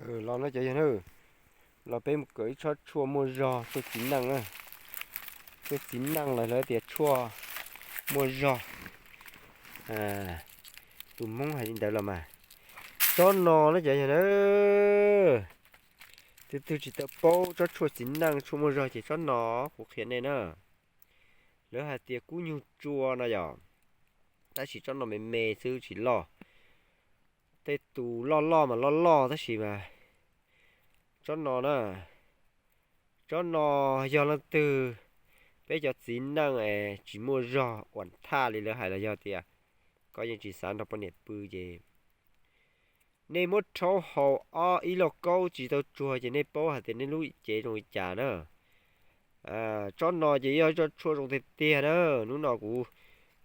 Los no cov yog na, los peb mus kawm ib tsob tshuaj muaj zog, tshuaj txiv neej na. Tshuaj txiv neej los lawv tias tshuaj muaj zog, tus Hmoob hais li ntawd los mas. Tsob no na cov yog na, tus twg tsis tau paub tsob tshuaj txiv neej tshuaj muaj zog ces tsob no kuv qhia nej na. Lawv hais tias kub nyuj tsua no yom, tab sis tsob no me me xwb tsis loj. Tej tus loj loj mas loj loj tab sis mas tsob no na, tsob no yog leej twg peb cov txiv neej es tsis muaj zog uas thaj li lawv hais los yog tias koj yeej tsis xav nrog poj niam pw ces nej muab rhaub haus ob ib lauj kaub tsis tau tsuag ces nej paub hais tias nej lub cev zoo li cas na. Tsob no ces yog ib tsob tshuaj zoo tiag tiag na. Hnub no kuv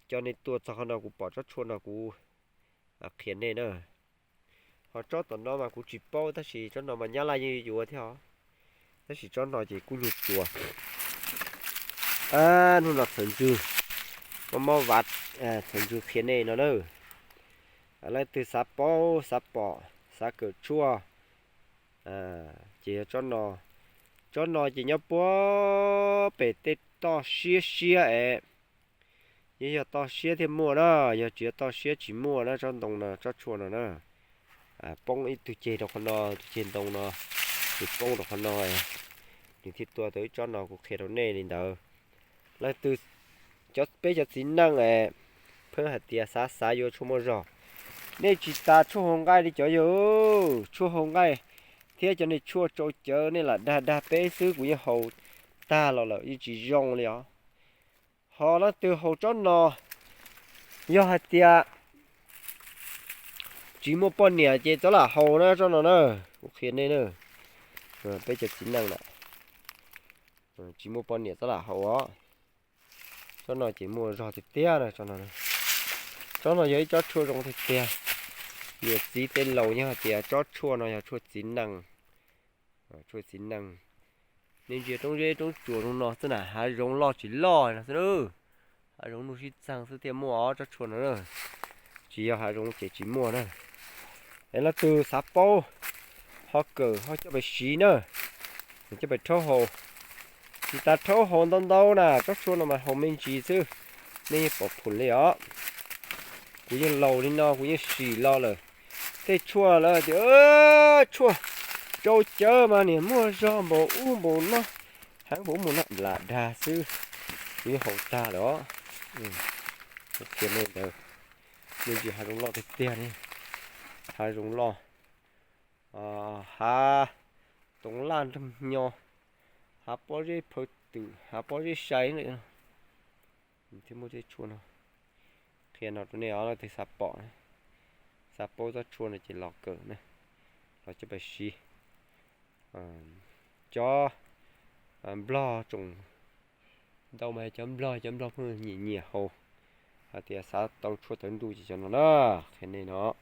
coj nej tuaj txog qhov no kuv pom tsob tshuaj no kuv qhia nej na. Ho tsob tom no mas kuv tsis paub tab sis tsob no mas nyab laj yeej yuav thiab os. Tab sis tsob no ces kub nyuj tsua. Hnub no txawm ntswg, mob mob vaj, txawm ntswg qhia nej no na. Leej twg xav paub xav pom xav kawm tshuaj ces yog tsob no. Tsob no ces nyob puag pem tej toj siab siab es, yog yog toj siab thiaj muaj na, yog tsis yog toj siab tsis muaj na tsob ntoo no tsob tshuaj no na. Poob ib tug ceg rau qhov no, tus ceg ntoo no, nws poob rau qhov no, nws thiaj tua tau ib tsob no kuv qhia rau nej li ntawd. Leej twg, cov peb cov txiv neej es pheej hais tias xav xav yuav tshuaj muaj zog, nej tsis tas tshuaj hau nqaij li cov yawg, tshuaj hau nqaij thiab cov niag tshuaj tsau cawv nej lam dag dag peb xwb kuv yeej haus tag los lawm yeej tsis zoo li os. Ho leej twg haus tsob no, yog hais tias tsis muaj poj niam ces txhob lam haus na tsob no na, kuv qhia nej na, peb cov txiv neej na, tsis muaj poj niam txhob lam haus os. Tsob no ces muaj zog tiag tiag na, tsob no, tsob no yog ib tsob tshuaj zoo tiag tiag. Niam txiv tej laus nyob hais tias tsob tshuaj no yog tshuaj txiv neej, tshuaj txiv neej. Nej ntsia roob zeb roob tsuas zoo no xwb na, hav zoov loj tsis loj no xwb na, hav zoov nuj sib txeeg xwb thiaj muaj os tsob tshuaj no na, tsis yog hav zoov ces tsis muaj na. Es leej twg xav paub, ho kawm ho coj pais siv na, coj pais rhaub haus. Tsis tas rhaub haus ntau ntau na, tsob tshuaj no mas haus me ntsis xwb, nej yeej pom phom li os. Kuv yeej laus li no kuv yeej sim los lawm. Tej tshuaj lawv tias tshuaj tsau cawv mas niam muaj zog npaum ub npaum no, heev npaum ub npaum no lam dag xwb, kuv yeej haus tag lawm os. Qhia nej ntawd, nej ntsia hav zoov loj tiag tiag ne, hav zoov loj, hav toov laj nrog nyo, hav pob zeb phaw twm, hav pob zeb sai thiab muaj tej tshuaj no. Qhia no rau nej os, leej twg xav pom, xav paub tsob tshuaj no ces los kawm na, los coj pais siv. Cov nplog tsoom ntau mas cov nplog, cov nplog pheej nyiam nyiam haus, hais tias xav tau tshuaj tawv ntuj ces cov no na, qhia nej no.